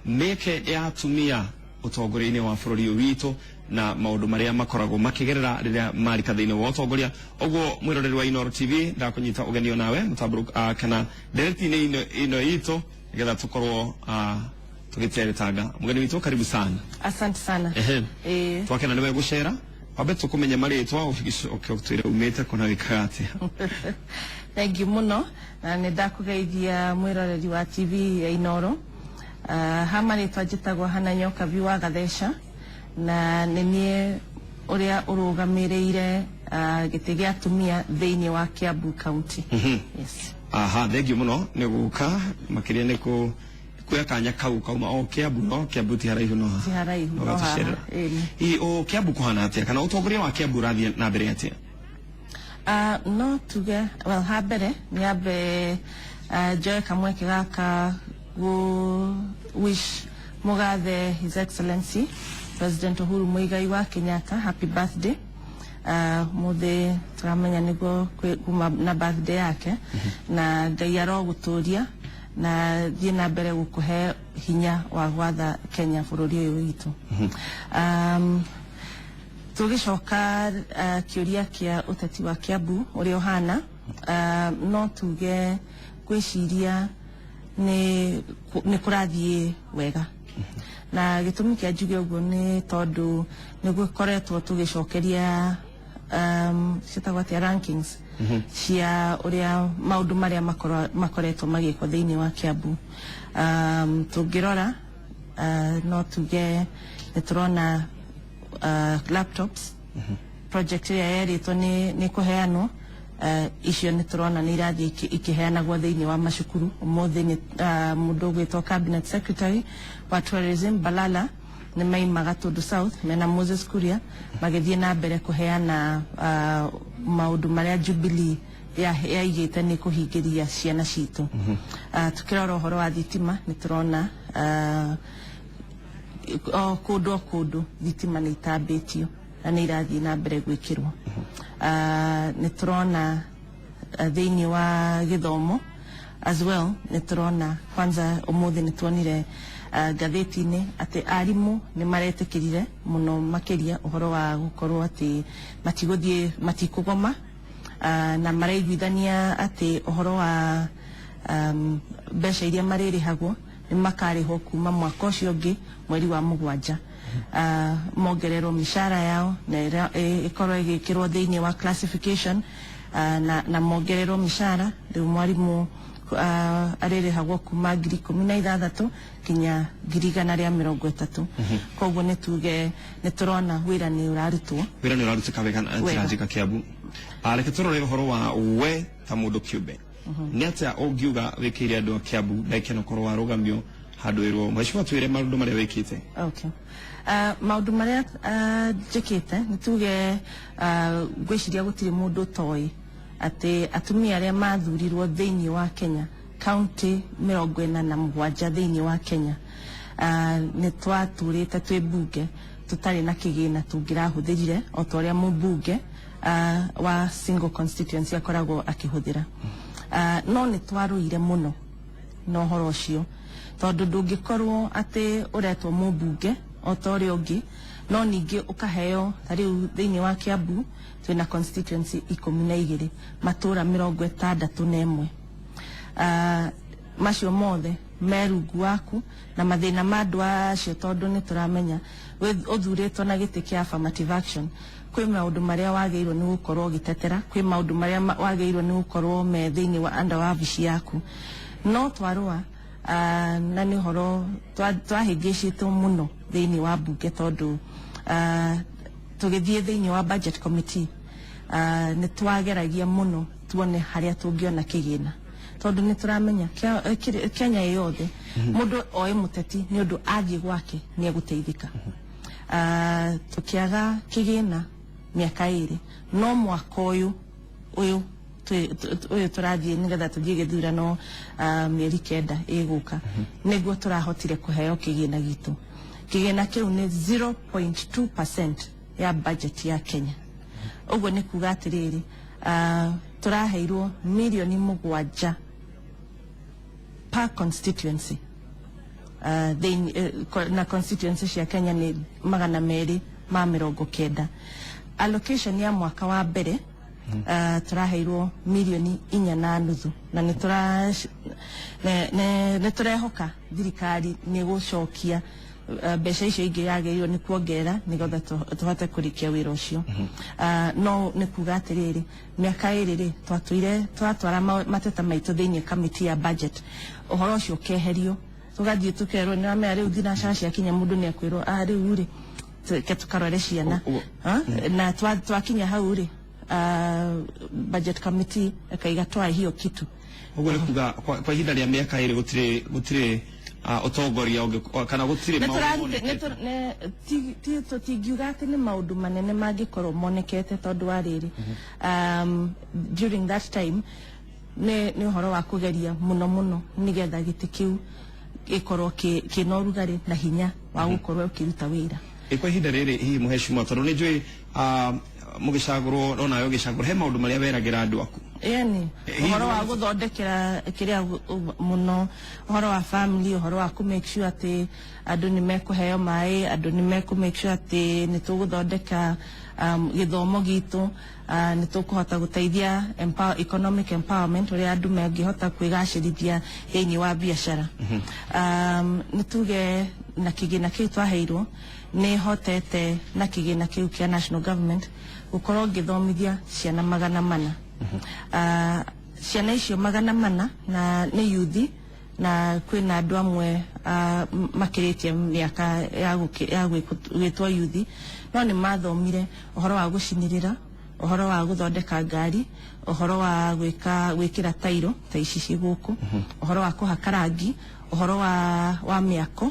Mĩeke ya atumia ũtongoria-inĩ wa bũrũri ũyũ witũ na maũndũ marĩa makoragwo makĩgerera rĩrĩa marika thĩinĩ wa ũtongoria. Ũguo mwĩroreri wa Inooro TV, ndakũnyita ũgeni onawe mũtambũrũ kana ndereti-inĩ ĩno itũ nĩgetha tũkorwo tũgĩteretanga. Mũgeni witũ, karibu sana. Asante sana. Ehe. Eh. Twakena nĩwe gũcera. Wambe tũkũmenye marĩtwa, ũcoke ũtwĩre umĩte kũ na wĩkaga atĩa. Thank you muno, na nĩ ndakũgeithia mwĩroreri wa TV ya Inooro. Ha marĩtwa njĩtagwo Hana Nyokabi wa Gatheca, na nĩ niĩ ũrĩa ũrũgamĩrĩire gĩtĩ gĩa atumia thĩinĩ wa Kiambu County. Yes. Aha, thengiũ mũno nĩ gũka, makĩria nĩ kũ kuoya kanya kau kauma o Kiambu, no Kiambu ti haraihu no Ti haraihu, no haha. Ũgatũcerera. Ĩni. Hihi o Kiambu kũhana atĩa, kana ũtongoria wa Kiambu ũrathiĩ na mbere atĩa? No tuge, well, ha mbere nyambe njoe kamweke gaka gu wish mugathe His Excellency President Uhuru Muigai wa Kenyatta happy birthday. Muthi turamenya niguo kuma na birthday yake, na Ngai arogũtũria na thiĩ na mbere gũkũhe hinya wa gwatha Kenya, bũrũri ũyũ witũ. Tũgĩcoka kĩũria kĩa ũteti wa Kiambu ũrĩa ũhana, no tuge ngwĩciria nĩ kũrathiĩ wega, na gĩtũmi kĩa njuge ũguo nĩ tondũ nĩ gũkoretwo tũgĩcokeria ciĩtagwo atĩa, rankings cia ũrĩa maũndũ marĩa makoretwo magĩkwo thĩinĩ wa Kiambu. Tũngĩrora, no tuge nĩ tũrona laptops project ĩrĩa yerĩtwo nĩ kũheanwo, icio nĩ tũrona nĩ irathiĩ ikĩheanagwo thĩinĩ wa macukuru. Ũmũthĩ nĩ mũndũ ũgwĩtwo cabinet secretary wa tourism Balala nĩ maima Gatundu South mena Moses Kuria magĩthiĩ na mbere kũheana maũndũ marĩa Jubilee yaigĩte nĩ kũhingĩria ciana citũ. Tukĩrora ũhoro wa thitima, nĩ tũrona o kũndũ o kũndũ thitima nĩ itambĩtio na nĩ irathiĩ na mbere gwĩkĩrwo. Nĩ tũrona thĩinĩ wa gĩthomo as well, nĩ tũrona kwanza ũmũthĩ nĩ tuonire ngathĩti-inĩ atĩ arimũ nĩ maretĩkĩrire mũno makĩria ũhoro wa gũkorwo atĩ matigũthiĩ, matikũgoma, na maraiguithania atĩ ũhoro wa mbeca iria marĩrĩhagwo nĩ makarĩhwo kuma mwaka ũcio ũngĩ mweri wa 7, mongererwo mĩcara yao na ĩkorwo ĩgĩkĩrwo thĩinĩ wa classification, na mongererwo mĩcara. Rĩu mwarimũ arĩrĩhagwo kuma 16,000 nginya 130,000. Koguo nĩ tuge nĩ tũrona wĩra nĩ ũrarutwo. Wĩra nĩ ũrarutĩka wega na njĩra Wega. njega Kiambu. Reke tũrore ũhoro wa we ta mũndũ kĩũmbe. Nĩ atĩa ũngiuga wĩkĩire andũ a Kiambu ndagĩka ĩno korwo warũgamio handũ ĩrwo mheshimiwa twĩre maũndũ marĩa wĩkĩte? Okay. Maũndũ marĩa njĩkĩte, nĩ tuge ngwĩciria gũtirĩ mũndũ ũtoĩ atĩ atumia arĩa mathurirwo thĩinĩ wa Kenya, kaunti 47 thĩinĩ wa Kenya, nĩ twatũrĩte twĩ mbunge tũtarĩ na kĩgĩna tũngĩrahũthĩrire o ta ũrĩa mũmbunge wa single constituency akoragwo akĩhũthĩra. No nĩ twarũire mũno na ũhoro ũcio, tondũ ndũngĩkorwo atĩ ũretwo mũmbunge o ta ũrĩa ũngĩ, no ningĩ ũkaheo ta rĩu thĩinĩ wa Kiambu twĩna constituency 12, matũra 61. Macio mothe me rungu waku na mathĩna ma andũ acio, tondũ nĩ tũramenya ũthurĩtwo na gĩtĩ kĩa affirmative action, kwĩ maũndũ marĩa wagĩrĩirwo nĩ gũkorwo ũgĩtetera, kwĩ maũndũ marĩa wagĩrĩirwo nĩ gũkorwo me thĩinĩ wa under wabici yaku. No twarũa, na nĩ ũhoro twahĩngĩcĩtwo mũno thĩinĩ wa mbunge, tondũ tũgĩthiĩ thĩinĩ wa budget committee, nĩ twageragia mũno tuone harĩa tũngĩona kĩgĩna, tondũ nĩ tũramenya Kenya ĩ yothe mũndũ oĩ mũteti nĩ ũndũ athiĩ gwake nĩ egũteithĩka. Tũkĩaga kĩgĩna mĩaka 2, no mwaka ũyũ ũyũ tũrathiĩ nĩgetha tũthiĩ gĩthurano, mĩeri 9 ĩgũka, nĩguo tũrahotire kũheo kĩgĩna gitũ. Kĩgĩna kĩu nĩ 0.2% ya budget ya Kenya. Ũguo nĩ kuga atĩrĩrĩ, tũraheirwo mirioni 7 per constituency. Na constituency cia Kenya nĩ 290. Allocation ya mwaka wa mbere tũraheirwo mirioni 4.5, na nĩ tũrehoka thirikari nĩ gũcokia mbeca icio ingĩ yagĩrĩirwo nĩ kuongerera nĩgetha tũhote kũrĩkia wĩra ũcio. No nĩ kuga atĩrĩrĩ, mĩaka 2 rĩ twatũire twatwara mateta maitũ thĩinĩ kamĩtĩ ya budget, ũhoro ũcio ũkeherio, tũgathiĩ tũkerwo nĩ wamenya rĩu thinacara ciakinya mũndũ nĩ ekwĩrwo, ah, rĩu rĩ reke tũkarore ciana. Ha? Na twakinya hau rĩ, budget committee ĩkaiga twa hiyo kitu. Ũguo nĩ kuga kwa ihinda rĩa mĩaka 2 gũtirĩ ũtongoria ũngĩ kana gũtirĩ Nĩ maũndũ monekete. Tũtingiuga atĩ nĩ maũndũ manene mangĩkorwo monekete, tondũ wa rĩrĩ, during that time nĩ ũhoro wa kũgeria mũno mũno nĩgetha gĩtĩ kĩu gĩkorwo kĩna ũrugarĩ na hinya wa gũkorwo ũkĩruta wĩra. Ĩ kwa ihinda rĩrĩ hihi, mũheshimiwa, tondũ nĩ njũĩ mũgĩcagũrwo onawe ũgĩcagũrwo he maũndũ marĩa weragĩra andũ aku? Yani ũhoro wa gũthondekera kĩrĩa mũno, ũhoro wa family, ũhoro wa kũ make sure atĩ andũ nĩ mekũheo maĩ, andũ nĩ mekũ make sure atĩ nĩ tũgũthondeka gĩthomo gitũ, nĩ tũkũhota gũteithia economic empowerment, ũrĩa andũ mangĩhota kwĩgacĩrithia thĩinĩ wa biacara. Nĩ tuge na kĩgĩna kĩu twaheirwo nĩ hotete na kĩgĩna kĩu kĩa national government gũkorwo ngĩthomithia ciana 400. Ciana icio 400 na nĩ yuthi, na kwĩna andũ amwe makĩrĩtie mĩaka ya gwĩtwo yuthi, no nĩ mathomire ũhoro wa gũcinĩrĩra, ũhoro wa gũthondeka ngari, ũhoro wa gwĩka gwĩkĩra tairo ta ici ciĩ gũkũ, ũhoro wa kũhaka rangi, ũhoro wa mĩako,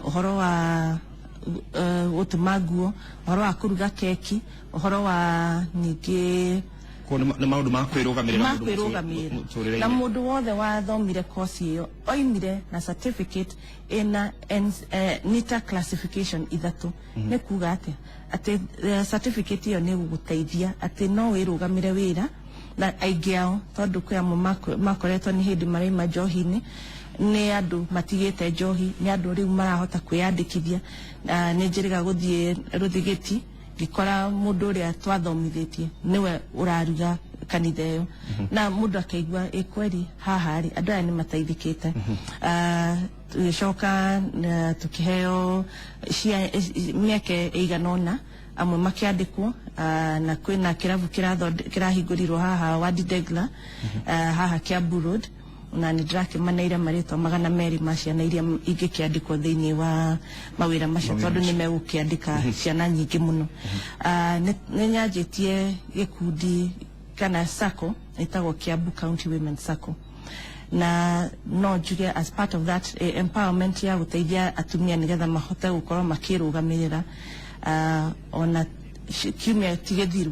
ũhoro wa gũtuma nguo, ũhoro wa kũruga keki, ũhoro wa ningĩ Koguo nĩ maũndũ ma kwĩrũgamĩrĩra ma mũndũ kwĩrũgamĩrĩra. mũtũrĩre-inĩ. Na mũndũ wothe wathomire kosi ĩyo oimire na certificate ĩna NITA classification ithatũ. Nĩ kuga atĩa? Atĩ certificate ĩyo nĩ ĩgũgũteithia atĩ no wĩrũgamĩre wĩra. Na aingĩ ao, tondũ kwĩ amwe makoretwo nĩ hĩndĩ maraima njohi-inĩ, nĩ andũ matigĩte njohi, nĩ andũ rĩu marahota kwĩyandĩkithia. Na nĩ njĩrĩga gũthiĩ rũthigĩti ngĩkora mũndũ ũrĩa twathomithĩtie nĩwe ũraruga kanitha ĩyo, na mũndũ akaigua ĩ kweri haha rĩ andũ aya nĩ mateithĩkĩte. Tũgĩcoka na tũkĩheo mĩeke ĩigana ũna, amwe makĩandĩkwo, na kwĩna kĩrabu kĩrahingũrirwo haha Wadi Degla, haha Kiambu Road, na nĩ ndĩrakĩmaneire marĩtwa 200 ma ciana iria ingĩkĩandĩkwo thĩinĩ wa mawĩra macio, Mawĩra tondũ nĩ macio. Megũkĩandĩka ciana nyingĩ mũno. Nĩ nyanjĩtie gĩkundi kana sacco ĩtagwo Kiambu County Women Sacco, na no njuge as part of that empowerment ya gũteithia atumia nĩgetha mahote gũkorwo makĩrũgamĩrĩra. Ona kiumia ti gĩthiru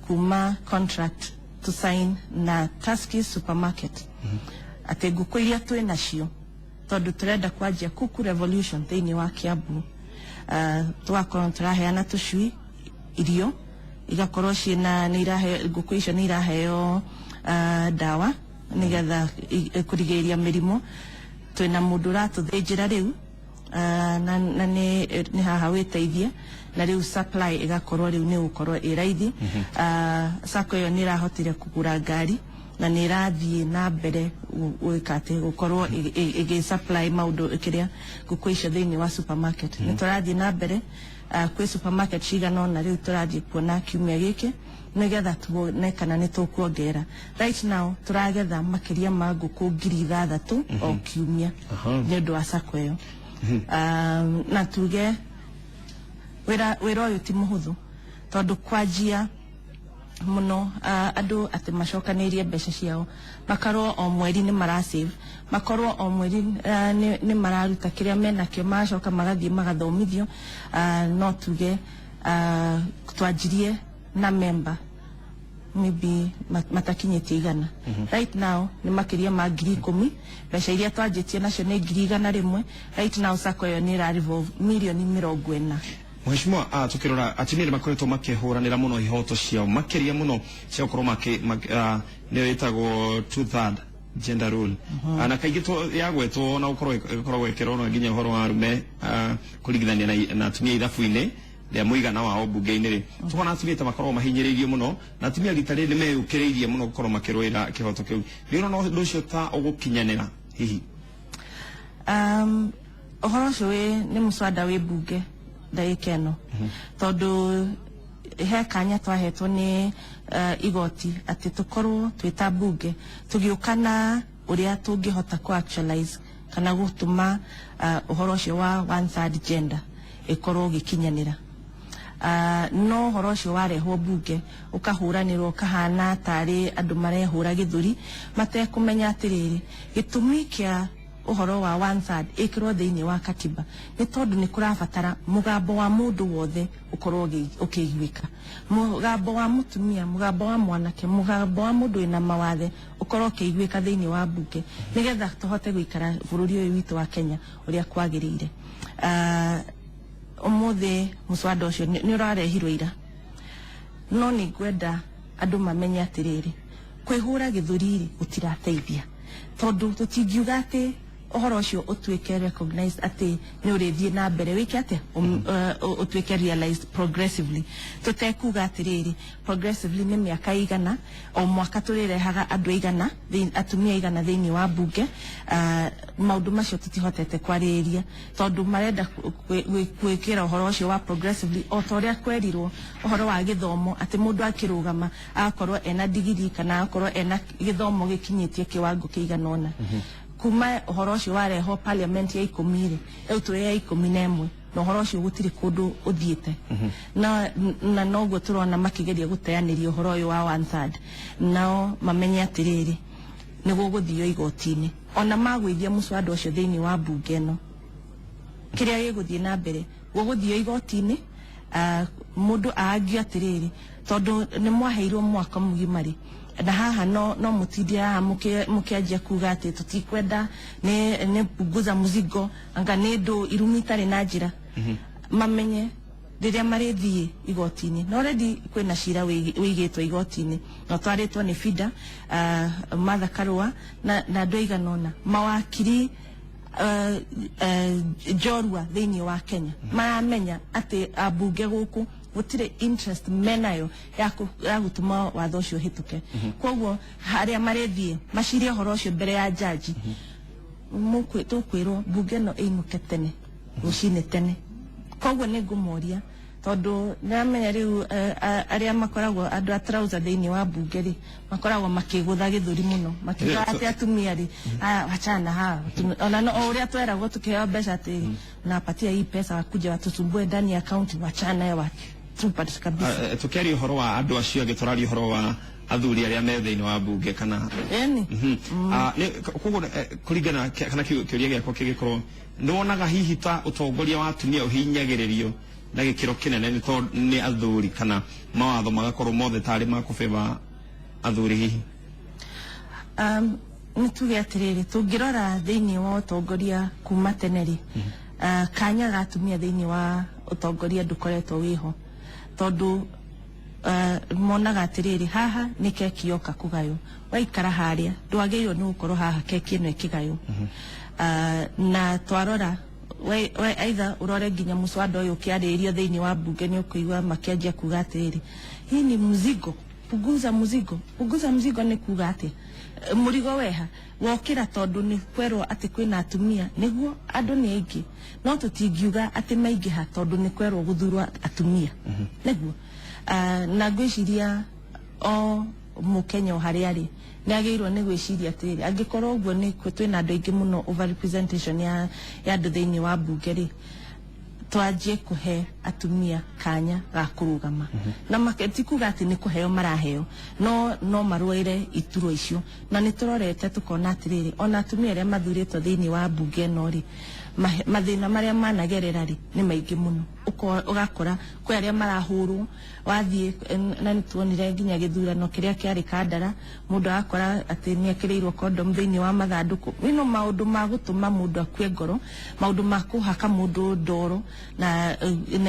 kuma contract to sign na Tuskys supermarket atĩ ngũkũ iria twĩ nacio, tondũ tũrenda kwanjia kuku revolution thĩinĩ wa Kiambu, tũgakorwo tũraheana tũcui, irio igakorwo ciĩna nĩ irahe ngũkũ icio nĩ iraheo ndawa nĩgetha kũrigĩrĩria mĩrimũ. Twĩna mũndũ ũratũthĩnjĩra rĩu, na nĩ haha wĩteithie, na rĩu supply ĩgakorwo rĩu nĩ gũkorwo ĩ raithi. Sacco ĩyo nĩ ĩrahotire kũgũra ngari na nĩ ĩrathiĩ na mbere gwĩka atĩ gũkorwo ĩgĩ supply maũndũ kĩrĩa ngũkũ icio thĩinĩ wa supermarket. Nĩ tũrathiĩ na mbere, kwĩ supermarket cigana ũna rĩu tũrathiĩ kuona kiumia gĩkĩ nĩgetha tuone kana nĩ tũkuongerera. Right now tũragetha makĩria ma ngũkũ 6,000 o kiumia nĩ ũndũ wa sacco ĩyo. Na tuge wĩra ũyũ ti mũhũthũ, tondũ kwanjia mũno andũ atĩ macokanĩirie mbeca ciao, makorwo o mweri nĩ marasave, makorwo o mweri nĩ mararuta kĩrĩa menakĩo, magacoka magathiĩ magathomithio. No tuge twanjirie na member maybe matakinyĩtie 100. Right now nĩ makĩria ma 10,000. Mbeca iria twanjĩtie nacio nĩ 101,000. Right now sacco ĩyo nĩ ĩra revolve mirioni 40. Mheshimiwa, tukirora atumia nĩ makoretwo makĩhũranĩra mũno ihoto ciao, makĩria mũno cia gũkorwo makĩ nĩyo ĩtagwo two third Gender role. Na kaingĩ yagwetwo na gũkorwo ĩkoragwo ĩkĩrorwo nginya ũhoro wa arume kũringithania na atumia ithabu-inĩ rĩa mũigana wao mbunge-inĩ rĩ, tukona atumia ta makoragwo mahinyĩrĩirio mũno, na atumia rita rĩrĩ nĩmeyũkĩrĩirie mũno gũkorwo makĩrũĩra kĩhoto kĩu. Nĩ ũrona ũndũ ũcio ta ũgũkinyanĩra hihi? Ũhoro ũcio wĩ nĩ mũswada wĩ mbunge ndagĩka ĩno, tondũ he kanya twahetwo nĩ igoti atĩ tũkorwo twĩ ta mbunge tũgĩũka na ũrĩa tũngĩhota ku actualize kana gũtũma ũhoro ũcio wa one third gender ĩkorwo ũgĩkinyanĩra. No ũhoro ũcio warehwo mbunge ũkahũranĩrwo, ũkahana tarĩ andũ marehũra gĩthũri matekũmenya atĩrĩrĩ, gĩtũmi kĩa ũhoro wa one third ĩkĩrwo thĩinĩ wa katiba nĩ tondũ nĩ kũrabatara mũgambo wa mũndũ wothe ũkorwo ũkĩiguĩka, mũgambo wa mũtumia, mũgambo wa mwanake, mũgambo wa mũndũ wĩna mawathe ũkorwo ũkĩiguĩka thĩinĩ wa mbunge, nĩgetha tũhote gũikara bũrũri ũyũ witũ wa Kenya ũrĩa kwagĩrĩire. Ũmũthĩ mũswada ũcio nĩ ũrarehirwo ira, no nĩ ngwenda andũ mamenye atĩrĩrĩ, kwĩhũra gĩthũri-rĩ gũtirateithia, tondũ tũtingiuga atĩ ũhoro ũcio ũtuĩke recognized atĩ nĩ ũrĩthiĩ na mbere wĩke atĩa, ũtuĩke realized progressively, tũtekuga atĩrĩrĩ, progressively nĩ mĩaka igana, o mwaka tũrĩrehaga andũ aigana, atumia aigana thĩinĩ wa mbunge. Maũndũ macio tũtihotete kwarĩrĩria tondũ marenda gwĩkĩra ũhoro ũcio wa progressively o ta ũrĩa kwerirwo ũhoro wa gĩthomo, atĩ mũndũ akĩrũgama agakorwo ena digiri kana agakorwo ena gĩthomo gĩkinyĩtie kĩwango kĩigana ũna. Kuma ũhoro ũcio warehwo parliament ya 10 rĩ, rĩu tũrĩ ya 11, na ũhoro ũcio gũtirĩ kũndũ ũthiĩte, na noguo tũrona makĩgeria gũteanĩria ũhoro ũyũ wa one third. Nao mamenye atĩrĩrĩ, nĩ gũgũthio igoti-inĩ ona magũithia mũswada ũcio thĩinĩ wa mbunge ĩno, kĩrĩa gĩgũthiĩ na mbere gũgũthio igoti-inĩ. Mũndũ aangio atĩrĩrĩ, tondũ nĩ mwaheirwo mwaka mũgima rĩ, na haha no mũtindie haha mũkĩanjia kuga atĩ tũtikwenda nĩ punguza mzigo, anga nĩ ndũ irumi itarĩ na njĩra. Mamenye rĩrĩa marĩthiĩ igoti-inĩ, na already kwĩna cira wĩigĩtwo igoti-inĩ na ũtwarĩtwo nĩ FIDA, Martha Karua na andũ aigana ũna, mawakiri njorua thĩinĩ wa Kenya maramenya atĩ ambunge gũkũ gũtirĩ interest menayo ya gũtũma watho ũcio ũhĩtũke. Koguo harĩa marĩthiĩ macirie ũhoro ũcio mbere ya jaji, tũkwĩrwo mbunge ĩno ĩinũke tene rũcinĩ tene. Koguo nĩ ngũmoria, tondũ nĩramenya rĩu arĩa makoragwo andũ a trouser thĩinĩ wa mbunge rĩ, makoragwo makĩgũtha gĩthũri mũno makiuga atĩ atumia rĩ, aya wachana hawa. Ona no o ũrĩa tweragwo tukiheo mbeca atĩ napatia hii pesa wakuja watusumbue ndani ya county, wachana wa tupa kabisa. Tukiaria ũhoro wa andũ acio angĩ, tũraria ũhoro wa athuri arĩa me thĩinĩ wa mbunge kana? Ĩni. Koguo kũringana kana kĩũria gĩakwa kĩgĩkorwo, nĩ wonaga hihi ta ũtongoria wa atumia ũhinyagĩrĩrio na gĩkĩro kĩnene nĩ tondũ nĩ athuri, kana mawatho magakorwo mothe tarĩ ma kũbĩba athuri hihi? Nĩ tuge atĩrĩrĩ, tũngĩrora thĩinĩ wa ũtongoria kuma tene rĩ, kanya ga atumia thĩinĩ wa ũtongoria ndũkoretwo wĩho, tondũ monaga atĩrĩrĩ, haha nĩ keki yoka kũgaywo, waikara harĩa ndwagĩrĩirwo nĩ gũkorwo haha keki ĩno ĩkĩgaywo. Na twarora we either ũrore nginya mũswada ũyũ ũkĩarĩrĩrio thĩinĩ wa mbunge, nĩ ũkũigua makĩanjia kuga atĩrĩrĩ, hii ni mzigo, punguza mzigo. Punguza mzigo nĩ kuga atĩa? Mũrigo weha wokĩra, tondũ nĩ kwerwo atĩ kwĩna atumia nĩguo andũ nĩ aingĩ, no tũtingiuga atĩ maingĩha tondũ nĩ kwerwo gũthurwo atumia nĩguo. Na ngwĩciria o mũkenya o harĩa arĩ nĩ agĩrĩirwo nĩ gwĩciria atĩrĩrĩ, angĩkorwo ũguo nĩ twĩna andũ aingĩ mũno, overrepresentation ya andũ thĩinĩ wa mbunge rĩ, twanjie kũhe atumia kanya ga kũrũgama na ti kuga atĩ nĩ kũheo maraheo, no marũĩre iturwa icio. Na nĩ tũrorete tũkona atĩrĩrĩ, ona atumia arĩa mathurĩtwo thĩinĩ wa mbunge ĩno rĩ, mathĩna marĩa managerera rĩ nĩ maingĩ mũno. Ũgakora kwĩ arĩa marahũrwo wathiĩ, na nĩ tuonire nginya gĩthurano kĩrĩa kĩarĩ Kandara, mũndũ agakora atĩ nĩ ekĩrĩirwo condom thĩinĩ wa mathandũkũ. Ĩno maũndũ ma gũtũma mũndũ akue ngoro, maũndũ ma kũhaka mũndũ ndoro na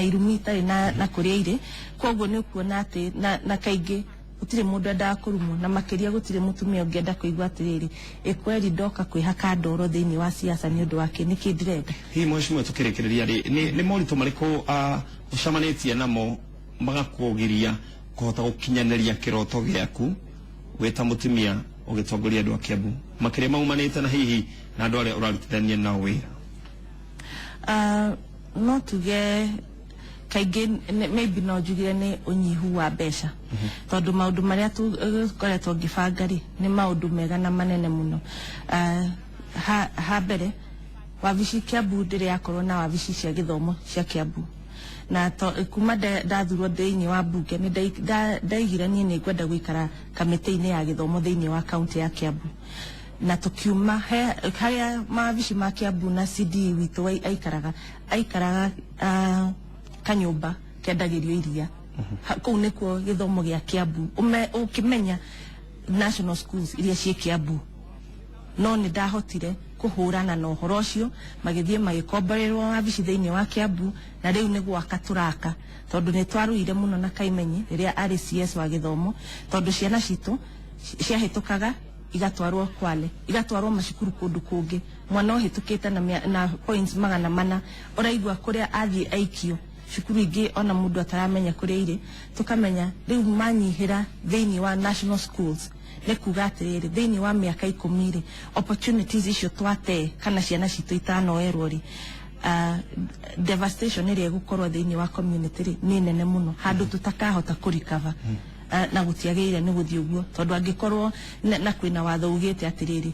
irumi itarĩ na kũrĩa irĩ. Koguo nĩ ũkuona atĩ na kaingĩ Gũtirĩ mũndũ endaga kũrumwo, na makĩria gũtirĩ mũtumia ũngĩenda kũigua atĩrĩrĩ, ĩkweri ndoka kwĩhaka ndoro thĩinĩ wa siasa nĩ ũndũ wake nĩkĩ ndĩrenda. Hihi mheshimiwa, tukĩrĩkĩrĩria rĩ, nĩ moritũ marĩkũ ũcemanĩtie namo magakũgiria kũhota gũkinyanĩria kĩroto gĩaku wĩ ta mũtumia ũgĩtongoria andũ a Kiambu, makĩria maumanĩte na hihi na andũ arĩa ũrarutithania nao wĩra? No tuge kaingĩ maybe no njugire nĩ ũnyihu wa mbeca, tondũ maũndũ marĩa tũkoretwo ngĩbanga rĩ, nĩ maũndũ mega na manene mũno. Ha mbere, wabici Kiambu ndĩrĩ yakorwo na wabici cia gĩthomo cia Kiambu, na kuma ndathurwo thĩinĩ wa mbunge nĩ ndaigire niĩ nĩ ngwenda gũikara kamĩtĩ-inĩ ya gĩthomo thĩinĩ wa kaunti ya Kiambu, na tukiuma harĩa mawabici ma Kiambu na CD witũ aikaraga kanyũmba kendagĩrio iria. Kũu nĩkuo gĩthomo gĩa Kiambu ũkĩmenya national schools iria ciĩ Kiambu. No nĩ ndahotire kũhũrana na ũhoro ũcio, magĩthiĩ magĩkomborerwo wabici thĩinĩ wa Kiambu, na rĩu nĩ gwaka tũraka, tondũ nĩ twarũire mũno na Kaimenyi rĩrĩa arĩ CS wa gĩthomo, tondũ ciana citũ ciahĩtũkaga igatwarwo Kwale, igatwarwo macukuru kũndũ kũngĩ. Mwana ũhĩtũkĩte na points 400 ũraigua kũrĩa athiĩ aikio cukuru ingĩ ona mũndũ ataramenya kũrĩa irĩ. Tũkamenya rĩu manyihĩra thĩinĩ wa national schools, nĩ kuga atĩrĩrĩ, thĩinĩ wa mĩaka 10 rĩ, opportunities icio twate kana ciana citũ itanoerwo rĩ, devastation ĩrĩa ĩgũkorwo thĩinĩ wa community rĩ, nĩ nene mũno handũ tũtakahota kũrecover. Na gũtiagĩrĩire nĩ gũthiĩ ũguo, tondũ angĩkorwo na kwĩna watho ugĩte atĩrĩrĩ,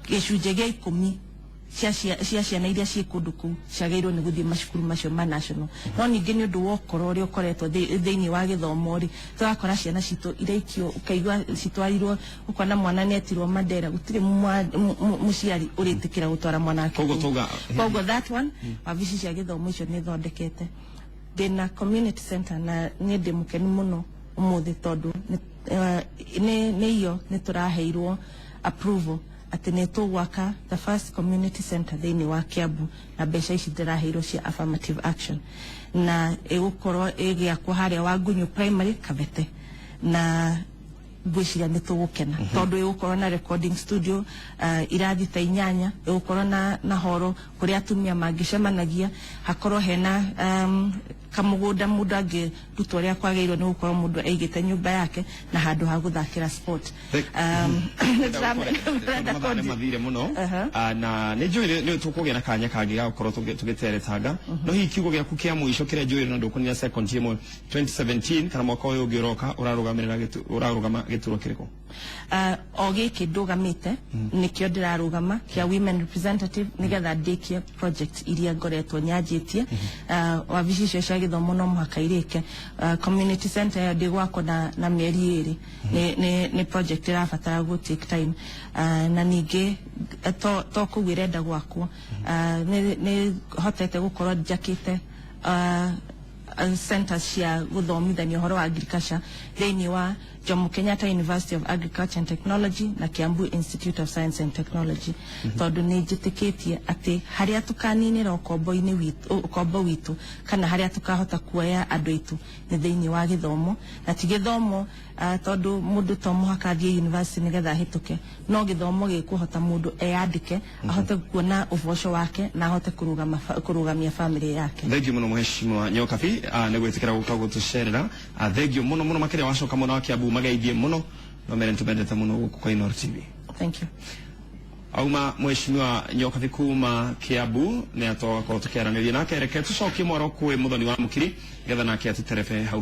gĩcunjĩ gĩa 10 cia ciana iria ciĩ kũndũ kũu ciagĩrĩirwo nĩ gũthiĩ macukuru macio ma national. No ningĩ nĩ ũndũ wa ũkora ũrĩa ũkoretwo thĩinĩ wa gĩthomo rĩ, tũrakora ciana citũ iraikio, ũkaigua citwarirwo, ũkona mwana nĩ etirwo Mandera. Gũtirĩ mũciari ũrĩtĩkĩra gũtwara mwana wake Koguo kũu. Koguo that one, wabici cia gĩthomo icio nĩ thondekete. Ndĩna community center, na niĩ ndĩ mũkenu mũno ũmũthĩ tondũ nĩ iyo nĩ tũraheirwo approval atĩ nĩ tũgwaka the first community center thĩinĩ wa Kiambu na mbeca ici ndĩraheirwo cia affirmative action, na ĩgũkorwo ĩgĩakwo harĩa Wangunyu Primary, Kabete, na ngwĩciria nĩ tũgũkena tondũ ĩgũkorwo na recording studio, irathi ta 8, ĩgũkorwo na horo kũrĩa atumia mangĩcemanagia, hakorwo hena kamũgũnda mũndũ angĩruta ũrĩa kwagĩrĩirwo nĩ gũkorwo mũndũ aigĩte nyũmba yake na handũ ha gũthakĩra sport. Tondũ mathaa nĩ mathire mũno. Na nĩ njũĩ nĩ tũkũgĩa na kanya kangĩ ga gũkorwo tũgĩteretanga, no hihi kiugo gĩaku kĩa mũico kĩrĩa njũĩ na ndũkũnina second ĩmwe, 2017 kana mwaka ũyũ ũngĩ ũroka, ũrarũgamĩrĩra ũrarũgama gĩturwa kĩrĩkũ? O gĩkĩ ndũgamĩte nĩkĩo ndĩrarũgama kĩa women representative, nĩgetha ndĩkie project iria ngoretwo nyanjĩtie. Wabici icio cia gĩthomo no mũhaka irĩke. Community center ĩyo ndĩgwakwo na mĩeri 2, nĩ project ĩrabatara gũ take time. Na ningĩ to kũu ĩrenda gwakwo, nĩ hotete gũkorwo njakĩte centers cia gũthomithania ũhoro wa agriculture thĩinĩ wa Jomo Kenyatta University of Agriculture and Technology na Kiambu Institute of Science and Technology, tondũ nĩ njĩtĩkĩtie atĩ harĩa tũkaninĩra ũkombo-inĩ witũ, ũkombo witũ, kana harĩa tũkahota kuoya andũ aitũ nĩ thĩinĩ wa gĩthomo, na ti gĩthomo tondũ mũndũ to mũhaka athiĩ university nĩgetha ahĩtũke, no gĩthomo gĩkũhota mũndũ eyandĩke, ahote kuona ũboco wake na ahote kũrũgamia family yake. Thengiũ mũno Mheshimiwa Nyokabi nĩ gwĩtĩkĩra gũka gũtũcerera. Thengiũ mũno mũno makĩria. Wacoka mwena wa Kiambu mageithie mũno no mere nĩtũmendete mũno gũkũ kwa Inooro TV. Thank you. Auma Mheshimiwa Nyokabi kuma Kiambu nĩ atwakorwo tũkĩaranĩria nake. Reke tũcokie mwaro kwĩ Muthoni wa Mũkiri nĩgetha nake atũterebe hau.